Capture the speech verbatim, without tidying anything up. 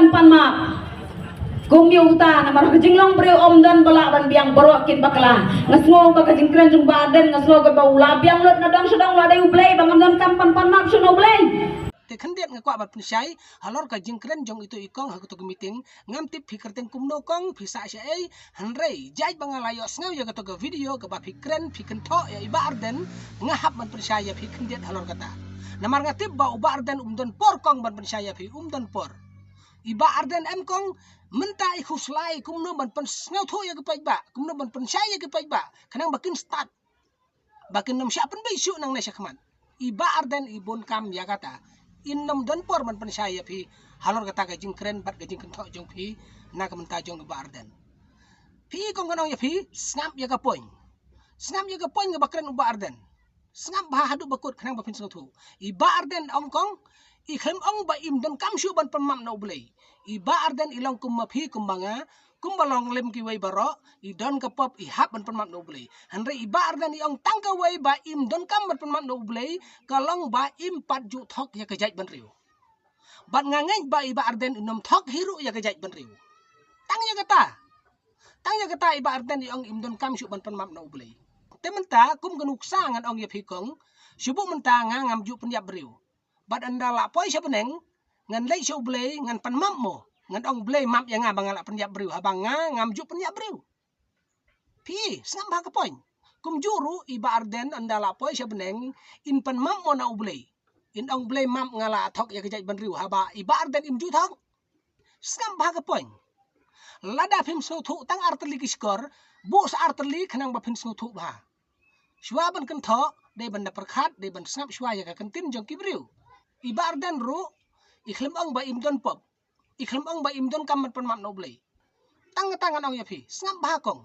Pan map. Kum ïa uta namar ka jinglong briew ym don ba lah ban biang baroh kin bakla. Nga sngew ba ka jingkren jong Bah Ardent, nga sngew ba u la biang lut na dong sha dong, la dei U Blei ba ngam donkam ban pan map shuh na U Blei. Te khyndiat nga kwah ban pynshai halor ka jingkren jong ito i kong ha kato ka meeting. Ngam tip phi kyrteng kumno kong, phi sah shaei, hynrei jait ba nga la ïohsngew ïa kato ka video kaba phi kren, phi kynthoh ïa i Bah Ardent, nga hap ban pynshai ïa phi khyndiat halor kata. Namar nga tip ba u Bah Ardent um don por kong ban pynshai ïa phi, um don por. I Bah Ardent em kong, mynta i khuslai kumno ban pynsngewthuh ïa ki paidbah, kumno ban pynshai ïa ki paidbah khnang ba kin stad, ba kin ym shah pynbeit shuh nangne sha khmat. I Bah Ardent i bun kam ïa kata. In ym don por ban pynshai ïa phi halor kata ka jingkren bad ka jingkynthoh jong phi na ka bynta jong i Bah Ardent. Phi kong, ngan ong ïa phi, sngap ïa ka point. Sngap ïa ka point kaba kren u Bah Ardent. Sngap bha haduh ba kut khnang ba phin sngewthuh. I Bah Ardent ong kong, i khlem ong ba im donkam shuh ban pan map na U Blei. I Bah Ardent i long kum ma phi kum ma nga, kumba long lem kiwei baroh, i don ka pop, i hap ban pan map na U Blei. Hynrei i Bah Ardent i ong tang kawei ba im donkam ban pan map na U Blei, ka long ba im pat ju thok ïa ka jaitbynriew. Bad nga ngeit ba i Bah Ardent in ym thok hi ruh ïa ka jaitbynriew. Tang ïa kata. Tang ïa kata i Bah Ardent i ong im donkam shuh ban pan map na U Blei. Te mynta kum ka nuksa ngan ong ïa phi kong, shu buh mynta nga ngam ju pynïap briew. Bad ynda lah poi sha bneng, ngan leit sha U Blei, ngan pan map mo. Ngan ong Blei map ïa nga ba nga lah pynïap briew, haba nga ngam ju pynïap briew. Phi sngap bha ka point. Kumjuh ruh i Bah Ardent ynda lah poi sha bneng, in pan map mo na U Blei. In ong Blei map, nga lah thok ïa ka jaitbynriew, haba i Bah Ardent im ju thok. Sngap bha ka point. Lada phim sngewthuh tang artylli ki shkor, buh sa artylli khnang ba phin sngewthuh bha. Shuwa ban kynthoh, dei ban da pyrkhat, dei ban sngap shuwa ïa ka kyntien jong ki briew. I Bah Ardent ruh i khlem ong ba im don pop, i khlem ong ba im donkam ban pan map na U Blei. Tang kata ngan ong ïa phi, sngap bha kong.